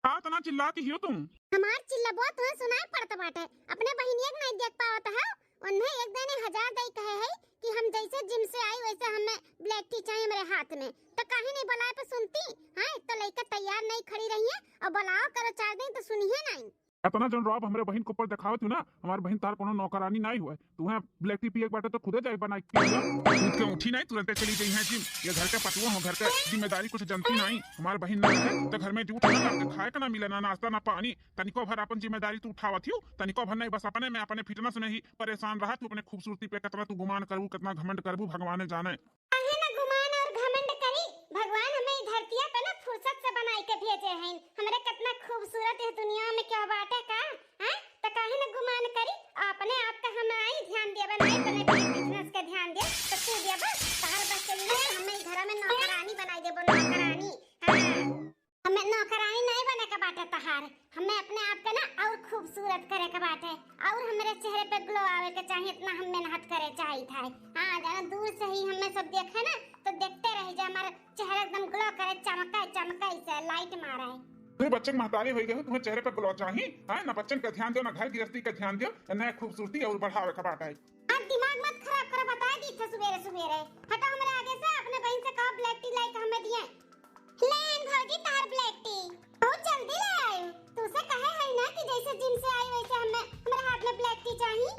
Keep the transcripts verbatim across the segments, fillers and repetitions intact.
का इतना चिल्लाती हियो तुम? हमार चिल्लबो तुहे सुनाई पड़त बाटे। अपने बहिनिया के नाई देख पावत है? उन्हें एक दिन हजार दई कहे है कि हम जैसे जिम से आई वैसे हमें ब्लैक टी चाहिए मेरे हाथ में। तो काहे नहीं बुलाए पे सुनती? हाँ, तो लइका तैयार नहीं खड़ी रही है और बुलाओ करो चार दिन तो सुनिए नहीं। इतना जौन रौब हमरे बहिन के ऊपर देखावत हूँ ना, हमार बहिन तार कोनो नौकरानी नाई हुए। तुहें ब्लैक टी पिए के बाटे तो खुदे जाई बनाई के पिए। दूध के उठी नाई, तुरंते चली गई है जिम। ये घर के पतुआ हो, घर के जिम्मेदारी कुछ जनती नाई। हमार बहिन ना है तो घर में जूठ ना लागे, खाए के ना मिले, ना नाश्ता ना पानी। तनिको भर अपन जिम्मेदारी तू उठावत हियो, तनिको भर नहीं, बस अपने में अपने फिटनेस में ही परेशान रहा तू, अपने खूबसूरती पे कितना तू गुमान करबू, कितना घमंड करबू, भगवान जाने। काहे न गुमान और घमंड करी? भगवान हमें ई धरतिया पे न फुर्सत से बनाई के भेजे हैं। हमरे कितना खूबसूरत इस दुनिया में केहू बाटे का? हैं? त काहे न गुमान करी? अपने आप का हम आई ध्यान देबे, नहीं अपने बिजनेस के ध्यान दे। तो तू देबे, तहर बस चली ना, तो हमें ई घर में नौकरानी बनाई देबो, नौकरानी। हाँ। हमें नौकरानी नहीं बने के बाटे तहार, हमें अपने आप के ना और खूबसूरत करे के बाटे, और हमरे चेहरे पे ग्लो आवे के चाहिए, इतना हम मेहनत करे चाहिए था। हाँ, जाना दूर से ही हमें सब देखे ना, तो देखते रह जा, हमारा चेहरा एकदम ग्लो करे, चमके, चमके से लाइट मारे। तू बच्चन महतारी होई गई, तुम्हें चेहरे पे ग्लो चाहिए? हाँ, ना बच्चन का ध्यान दो, ना घर गृहस्थी का ध्यान दो, ना खूबसूरती और बढ़ावे का बाटे। आज दिमाग मत खराब करो, बता दी थे सुबेरे सुबेरे। हटो हमरे आगे से, अपने बहन से कहो ब्लैक टी लाई के हमें दिए। ले आइन भौजी तहार ब्लैक टी। बहुत जल्दी ले आयो। तू से कहे है ना कि जैसे जिम से आई वैसे हमें, हमारे हाथ में ब्लैक टी चाहिए।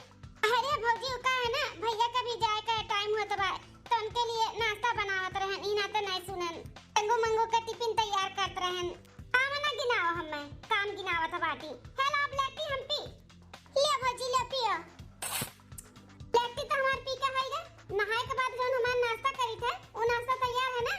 अरे भौजी, उ का है ना, भैया का भी जाए का टाइम होत बा, तो उनके लिए नाश्ता बनावत रहन, ई नाते नहीं सुनन। टंगू मंगू के टिफिन तैयार करत रहन। काम ना गिनाओ हमें, काम गिनावत बाटी। हे ला ब्लैक टी हम पी। ले भौजी, ले पियो। ब्लैक टी तो हमार पी के है गे। नहाए के बाद जौन हमार नाश्ता करी थे, वो नाश्ता तैयार है ना?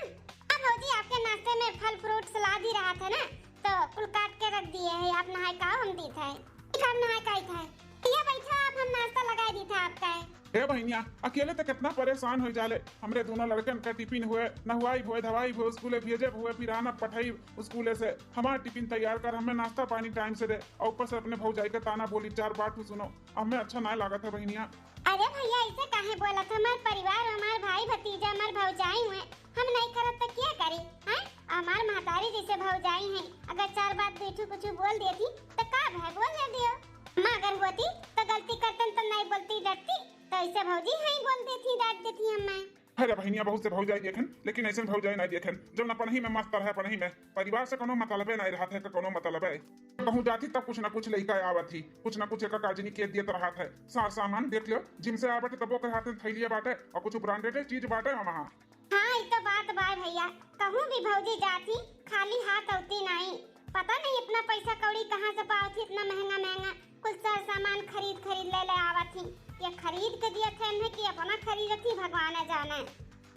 हाँ भौजी, आपके नाश्ते में फल फ्रूट सलाद ही रहा था ना, तो कुल काट के रख दिए है। आप नहाए का हम दी थे। ठीक, आप नहाए का ही थे। भैया बैठो आप, हम नाश्ता लगाई दी थे आपका। ए बहिनिया, अकेले तो कितना परेशान हो जाले। हमरे दोनों लड़कन का टिफिन हुए, नहवाई हुए, धवाई हुए, स्कूले भेजे हुए, फिर आना पठाई स्कूले से। हमार टिफिन तैयार कर, हमें नाश्ता पानी टाइम से दे, और ऊपर से अपने भौजाई का ताना बोली चार बात तू सुनो, हमें अच्छा ना लागत है बहिनिया। अरे भैया, ऐसे काहे बोलत? हमार परिवार, हमार भाई भतीजा, हमार भौजाई हुए, हम नहीं करत तो क्या करी? हैं? हमार महतारी जैसे भौजाई हैं, अगर चार बात दू ठू कुछ बोल देती तो का भय, बोल दे दियो। हम अगर होती तो गलती करतन तो नहीं बोलती, डरती, तो ऐसे भौजी हैं बोल देती, डांट देती हमें। अरे बहिनिया, बहुत से भौजाई देखन, लेकिन ऐसे भौजाई नहीं देखन, जो न पढ़ही में मस्त रहे, पढ़ही में परिवार से कोनो मतलबे नहीं रहत है, कोनो मतलबे। कहूँ जाती तब कुछ ना कुछ लइका आवत ही, कुछ ना कुछ एक काजनी के देत रहत है। सार सामान देख लो, जिम से आवत तबो के हाथ में थैलिया बाटे और कुछ ब्रांडेड चीज बाटे वहाँ। हाँ, ई तो बात बा भैया, कहूँ भी भौजी जाती खाली हाथ औती नहीं। पता नहीं इतना पैसा कौड़ी कहाँ से पावत ही, इतना महंगा महंगा कुल सर सामान खरीद खरीद ले ले आवत ही। ये खरीद के दिया थे इन्हें कि अपना खरीदत ही, भगवान जाने।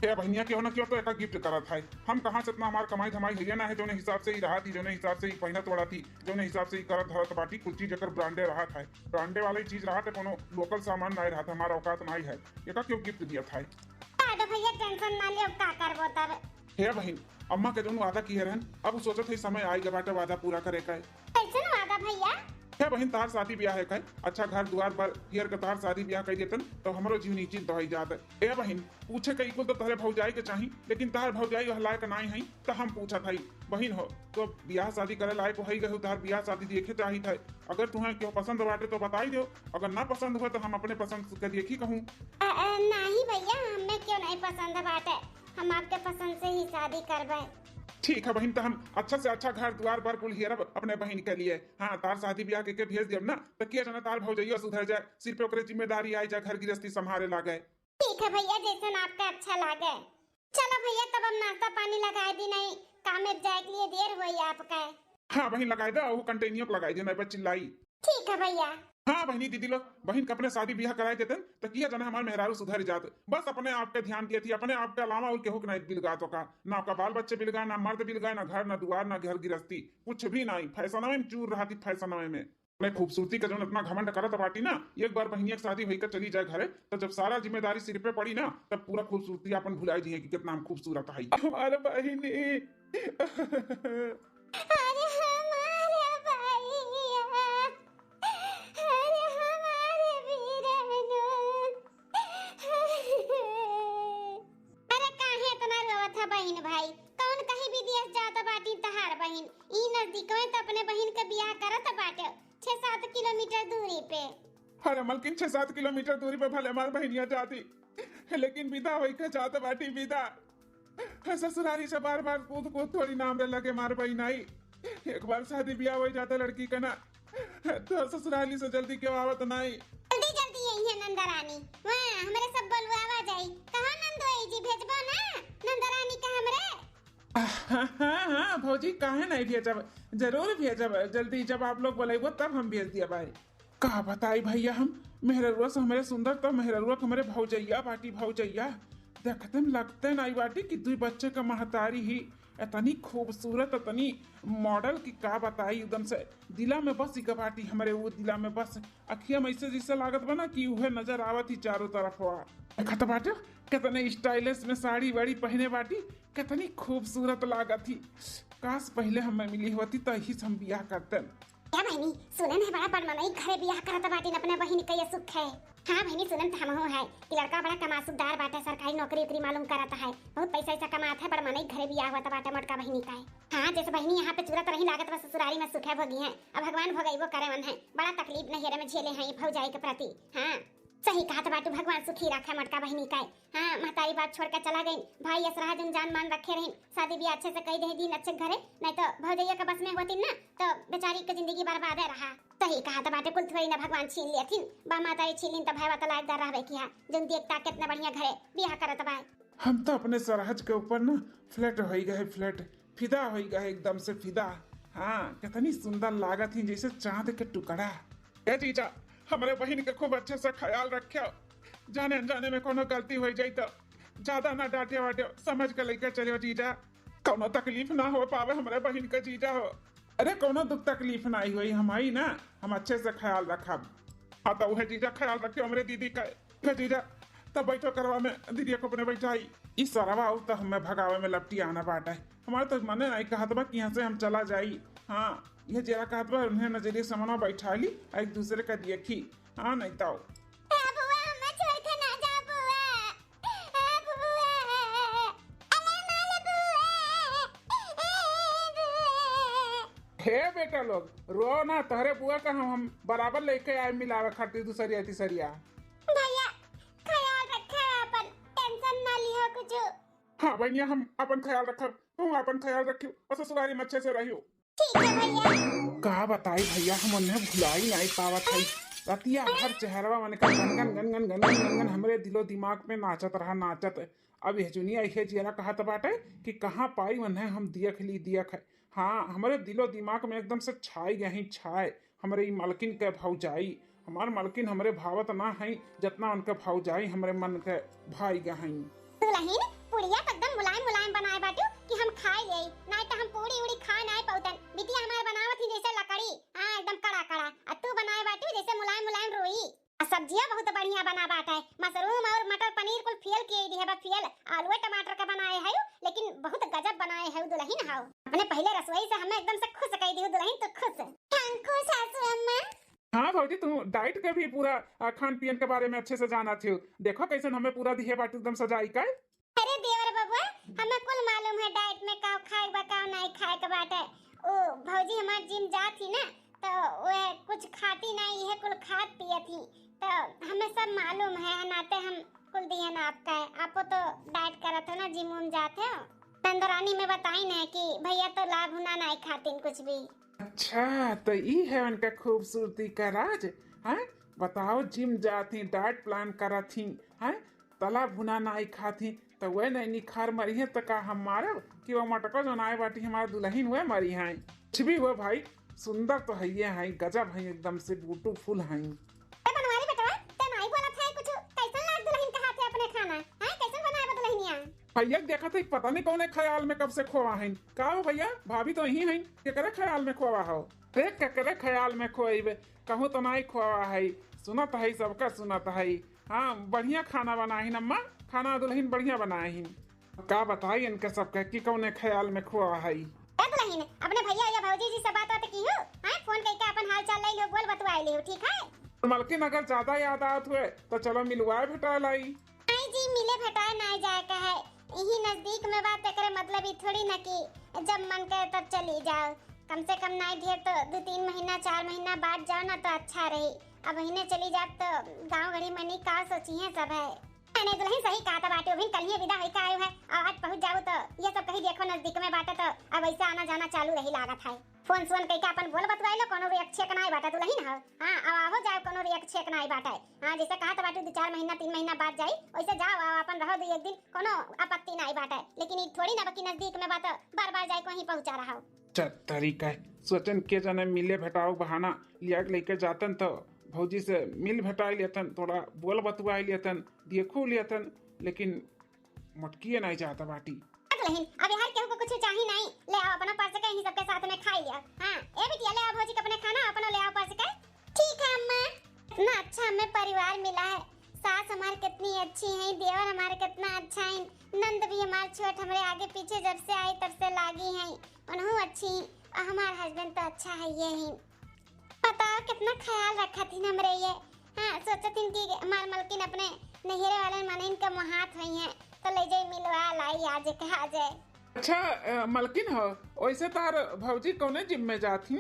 ए बहिनिया, क्यों ना क्यों तो एका गिफ्ट करत है। हम कहाँ से इतना, हमार कमाई धमाई है ना है, जौने हिसाब से ही रहत ही, जौने हिसाब से ही पहनत ओढ़त ही, जौने हिसाब से ही करत धरत बाटी, कुल चीज एकर ब्रांडे रहत है। ब्रांडे वाला ही चीज रहत है, कोनो लोकल सामान नहीं रहत, हमारा औकात नहीं है। एका क्यों गिफ्ट दिया था? का दो भैया, टेंशन ना लियो, का करबो तब। हे बहिन, अम्मा के जौन वादा किए रहन, अब उ सोचत है समय आइ गए बाटे वादा पूरा करे का। कैसन वादा भैया? हे बहिन, तार शादी ब्याह है का, अच्छा घर दुआर पर हियर के तार शादी ब्याह कर देतन तो हमरो जीव निश्चिंत हो जात। ए बहिन, पूछे के इकुल तो तहरे भौजाई के चाही, लेकिन तहर भौजाई वह लायक नाई है, तो हम पूछत हई। बहिन हो, तो ब्याह शादी करे लायक होई गए, तहर ब्याह शादी देखे चाहित है। अगर तुम्हें क्यों पसंद बाटे तो बताई दो, अगर ना पसंद हुआ तो हम अपने पसंद के देखी कहूँ। अ, अ, नहीं भैया, हमें क्यों नहीं पसंद बाटे, हम आपके पसंद से ही शादी करबे। ठीक है बहिन, तो हम अच्छा से अच्छा घर दुआर पर कुल हियरब अपने बहिन के लिए। हाँ, तार शादी ब्याह के, के भेज देब ना, तो किया जाना तार भौजैया सुधर जाए, सिर पे ओकरे जिम्मेदारी आई जाए, घर गृहस्थी संभाले लागे। ठीक है भैया, जैसन आपका अच्छा लागे। चलो भैया, तब हम नाश्ता पानी लगाए दी, नहीं काम में जाए के लिए देर होई आपका। हाँ बहिन, लगाए दे, वो कंटेनियो को लगाए दे, नहीं बस चिल्लाई। ठीक है भैया। हाँ बहिनी, दीदी लोग, बहिन के अपने शादी ब्याह कराए देतन, तो किया जाना हमार मेहरारू सुधर जात। बस अपने आप पे ध्यान दिए थी, अपने आप के अलावा और केहू के नहीं बिलगात ओका। ना ओका बाल बच्चे बिलगा, ना मर्द बिलगा, ना घर, ना दुआर, ना घर गृहस्थी, कुछ भी नहीं। फैशनवे में चूर रहा थी, फैशनवे में। अपने खूबसूरती का जौन इतना घमंड करत बाटी ना, एक बार बहिनिया के शादी होई के चली जाए घरे, तो जब सारा जिम्मेदारी सिर पे पड़ी ना, तब पूरा खूबसूरती अपन भुलाई दिए कि कितना हम खूबसूरत हई। हमार बहिनी। अरे हमार भैया, अरे हमार वीरनो। अरे काहे इतना रोवत है बहिन भाई? कौन कहीं भी विदेश जात बाटी तहार बहिन, ई नजदीकवे त अपने बहिन के बियाह करत बाटे, छह सात किलोमीटर दूरी पे। अरे मलकिन, छह सात किलोमीटर दूरी पे भले हमार बहिनिया जाती, लेकिन विदा होई के जात बाटी, विदा। ससुरारी से बार बार कूद कूद थोड़ी ना हमरे लगे मार बहिन आई। एक बार शादी बियाह होई जाता लड़की का ना, तो ससुराली से जल्दी क्यों आवत नाई। जल्दी जल्दी यही है नंदरानी, वाह हमरे सब बोलवावा जाई। कहाँ नंदोई जी, भेजबो ना नंदरानी का हमरे? हाँ, हाँ, हाँ, भौजी, काहे नहीं भेजब? जरूर भेजब, जल्दी जब आप लोग बोलेबो तब हम भेज दिया भाई। का बताई भैया, हम मेहररुआ से हमरे सुंदर तो मेहररुआ के हमरे भौजैया बाटी, भौजैया। देखते में लगते नहीं बाटी कि दुई बच्चे का महतारी ही, इतनी खूबसूरत, इतनी मॉडल की का बताई, एकदम से दिला में बस इका बाटी हमरे, वो दिला में बस अखिया में ऐसे जैसे लागत बा ना कि उहे नजर आवत ही चारों तरफ हुआ। देखत बाटे कितने स्टाइलिश में साड़ी वाड़ी पहने बाटी, कितनी खूबसूरत लागत ही। काश पहले हमें मिली होती तो यही से हम बियाह करते। क्या बहिनी, सुनन है बड़ा बड़मनई घरे बियाह करत बाटिन अपने बहिन के, ये सुख है। हाँ बहिनी, सुनन त हमहू है कि लड़का बड़ा कमासुदार बाटे, सरकारी नौकरी उकरी मालूम करत है, बहुत पैसा ऐसा कमात है, बड़मनई घरे बियाह हुआ त बाटे मोटका बहिनी का है। हाँ, जैसे बहिनी यहाँ पे चूरत रही, लागत बा ससुरारी में सुखे भोगी है। अब भगवान भोगइबो करे मन है, बड़ा तकलीफ नैहरे में झेले हैं भौजाई के प्रति। हाँ, सही कहत बाटू, भगवान सुखी रखे मोटका बहिनी का है। हाँ, महतारी बाप छोड़ के चला गई, भाई असरहा जौन जान मान रखे रही, शादी ब्याह अच्छे से कई दे दिन अच्छे घरे, नहीं तो भौजैया के बस में होती ना तो बेचारी के जिंदगी बर्बाद है रहा। सही कहत बाटे, कुल थोड़ी ना भगवान छीन लेथिन, बा महतारी छीन लिन तो भाई तलाकदार रहबे किया, जौन देखता कितना बढ़िया घरे बियाह करत बा। हम तो अपने सरहज के ऊपर ना फ्लैट होई गए, फ्लैट फिदा होई गए, एकदम से फिदा। हाँ, कितनी सुंदर लागत ही, जैसे चांद के टुकड़ा। ए जीजा, हमरे बहिन के खूब अच्छे से ख्याल रख्यो, जाने अनजाने में कोनो गलती हो जाई तो ज्यादा ना डांटे वाटे, समझ के लेके चलियो जीजा। कोनो तकलीफ ना हो पावे हमरे बहिन के जीजा हो। अरे कोनो दुख तकलीफ ना ही होई, हम आई ना, हम अच्छे से ख्याल रखब। हाँ तो उहे जीजा ख्याल रखियो हमरे दीदी का। उहे जीजा, तब बैठो करवा में दीदी को अपने बैठाई। ई सरवा आउ तो हमें भगावे में लपटी आना बाटा है। हमारे तो मने नहीं कहत बा कि यहाँ से हम चला जाई। हाँ, ये जेरा कहत बा उन्हें नजरिए समनवा बैठा ली, एक दूसरे का देखी। हाँ नहीं तो। ए बुआ, हमें छोड़ के ना जा बुआ। ए बुआ, अरे माल बुआ, ए बुआ। हे बेटा लोग, रो ना, तोहरे बुआ का हम, हम बराबर लेके आए मिलावे खातिर दूसरिया तीसरिया। भैया, ख्याल रखे अपन, टेंशन ना लिहो कुछ। हाँ बहनिया, हम अपन ख्याल रखब, तू अपन ख्याल रखियो और ससुरारी में अच्छे से रहियो। ठीक है भैया। का बताई भैया, हम उन्हें भुलाई नहीं पावत है। रतिया भर चेहरवा मन का गनगन गनगन गनगन गनगन हमरे दिलो दिमाग में नाचत रहा, नाचत। अब यह जुनिया इहे जियरा कहत बाटे कि कहाँ पाई उन्हें हम दियख ली दियख। हाँ, हमरे दिलो दिमाग में एकदम से छाई गई छाए। हमरे ई मलकिन के भौजाई, हमार मलकिन हमरे भावत ना है, जतना उनके भौजाई हमरे मन के भाई गहई। दुलहिन, पुड़िया तो एकदम मुलायम मुलायम बनाए बाटू कि हम खाए ले, नाई तो हम पूड़ी उड़ी खाए नाई पौतन। बिटिया हमार बनावत ही जैसे लकड़ी, हाँ एकदम कड़ा कड़ा, और तू बनाए बाटू जैसे मुलायम मुलायम रोई। आ सब्जिया बहुत बढ़िया बना बाटे, मशरूम और मटर पनीर कुल फेल किए दिहे बा, फेल। आलूए टमाटर के बनाए है, लेकिन बहुत गजब बनाए है दुलहिन। हाउ, अपने पहले रसोई से हमें एकदम से खुश कई दिहु दुलहिन, तू खुश। Thank you सासू अम्मा। हाँ भौजी, तू डाइट के भी पूरा, आ, खान पियन के बारे में अच्छे से जाना थियो। देखो कैसन हमें पूरा दिहे बाटू एकदम सजाई के। अरे देवर बबुआ, हमें कुल मालूम है डाइट में का खाए बा, का नहीं खाए के बाटे। ओ भौजी हमार जिम जात ही ना, तो वह कुछ खाती नहीं, यह कुल खात पियत ही, तो हमें सब मालूम है, नाते हम कुल दिहन आपका है। आपो तो डाइट करत हो ना, जिम उम जात हो। नंदरानी में बताई ना कि भैया तो लाभ हुना नहीं खातिन कुछ भी। अच्छा, तो ई है उनका खूबसूरती का राज, हैं? बताओ, जिम जात ही, डाइट प्लान करत ही, हैं? तला भुना नाई खात ही, तो वह नहीं निखार मरी है, तो का हम मारब कि वो मटको जौन आए बाटी हमार दुलहिन, वह मरी हैं? कुछ भी हुआ भाई, सुंदर तो है ये हैं, गजब हैं, एकदम से ब्यूटीफुल हैं। ए बनवारी बेटवा, ते नाई बोलत है कुछ, कैसन लाग दुलहिन के हाथे अपने खाना, हैं? कैसन बनाए बा दुलहिनिया? भैया देखत है, पता नहीं कौने ख्याल में कब से खोवा हैं। का हो भैया, भाभी तो यही हैं, केकरे ख्याल में खोवा हो? अरे केकरे ख्याल में खोइबे, कहूँ तो नाई खोवा है, सुनत है, सबका सुनत है। हाँ, बढ़िया खाना बनाए हिन अम्मा, खाना दुलहिन बढ़िया बनाए हिन। का बताई इनके सबके कि कौने ख्याल में खोवा है। ए दुलहिन, अपने भैया या भौजी जी से बात बात की हो? हाँ, फोन करके अपन हाल चाल ले लियो, बोल बतवाए लियो, ठीक है? मलकिन अगर ज्यादा याद आवत हुए तो चलो मिलवाए भेटाए लाई। नहीं जी, मिले भेटाए ना जाए का है, यही नजदीक में बात, एकरे मतलब ई थोड़ी ना कि जब मन करे तब चली जाओ। कम से कम नाई ढेर तो दो तीन महीना, चार महीना बाद जाओ ना तो अच्छा रही। अब हिने चली जाब तो गाँव घड़ी मनी का सोचिहैं सब है। नहीं दुल्हन, सही कहा था बाटे, अभी कल ही विदा होई का आयो है और आज पहुँच जाओ तो ये सब कही देखो नजदीक में बाटे तो अब ऐसा आना जाना चालू रही लागत है। फोन सोन कइके अपन बोल बतुआई लो, कोनो भी एक छेक नाई बाटे दुल्हन हो। हाँ, अब आहो जाओ, कोनो भी एक छेक नाई बाटे। हाँ, जैसे कहा था बाटे दो चार महीना, तीन महीना बाद जाई, वैसे जाओ, आओ, अपन रहो दो एक दिन, कोनो आपत्ति नाई बाटे। लेकिन ई थोड़ी ना बाकी नजदीक में बाटे, बार बार जाए को वहीं पहुँचा रहा हो। अच्छा तरीका है, सोचन के जाने मिले भेटाओ बहाना लिया के लेके जातन तो भौजी से मिल भेटाई लेतन, थोड़ा बोल बतुआई लेतन, देखो लेतन, लेकिन मोटकिए नाई जाता बाटी। दुल्हन, अब यार केहू को कुछ चाही नाई, ले आओ अपना पर्स के, यहीं सबके साथ में खाई लिया। हाँ, ए बिटिया, ले आओ भौजी के अपने खाना, अपना ले आओ पर्स के। ठीक है अम्मा। इतना अच्छा हमें परिवार मिला है, सास हमारे कितनी अच्छी हैं, देवर हमारे कितना अच्छा है, नंद भी हमारे छोट हमरे आगे पीछे जब से आई तब से लागी हैं, उन्हों अच्छी, और हमार हस्बैंड तो अच्छा है ये ही। बताओ कितना ख्याल रखा थी हमरे ये। हाँ, सोचत हिन कि हमार मलकिन अपने नैहरे वाले मनइन के मोहात होई हैं, तो ले जाई मिलवा लाई आज कहा जाए। अच्छा, अ, मलकिन हो, वैसे तार भौजी कौने जिम में जात हिन?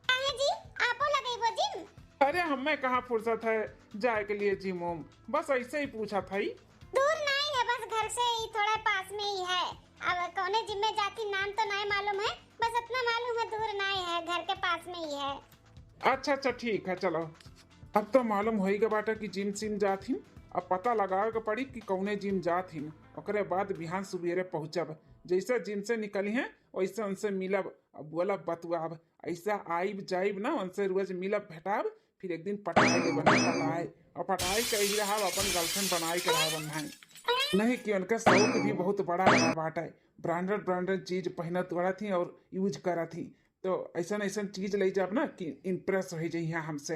काहे जी, आपो लगइबो जिम? अरे हमें कहाँ फुर्सत है जाए के लिए जिम उम, बस ऐसे ही पूछा था ही। दूर नहीं है, बस घर से ही थोड़ा पास में ही है। अब कौने जिम में जाती नाम तो नहीं मालूम है, बस इतना मालूम है दूर नहीं है, घर के पास में ही है। अच्छा अच्छा ठीक है, चलो। अब तो मालूम होई गए बाटे कि जिम सिम जात हिन। अब पता लगावे के पड़ी कि कौने जिम जात हिन, ओकरे बाद बिहान सुबेरे पहुँचब। जैसे जिम से निकली हैं वैसे उनसे मिलब, अब बोलब बतुआब। ऐसा आइब जाइब ना, उनसे रोज मिलब भेटाब, फिर एक दिन पटाए लेबन, पटाए। और पटाए के ही रहब, अपन गर्लफ्रेंड बनाए के रहब भाई। नहीं कि उनका शौक भी बहुत बड़ा रहा बाटे, ब्रांडेड ब्रांडेड चीज पहनत उड़त ही और यूज करत ही। तो ऐसन ऐसन चीज ले जाब ना कि इम्प्रेस हो जाइए हमसे।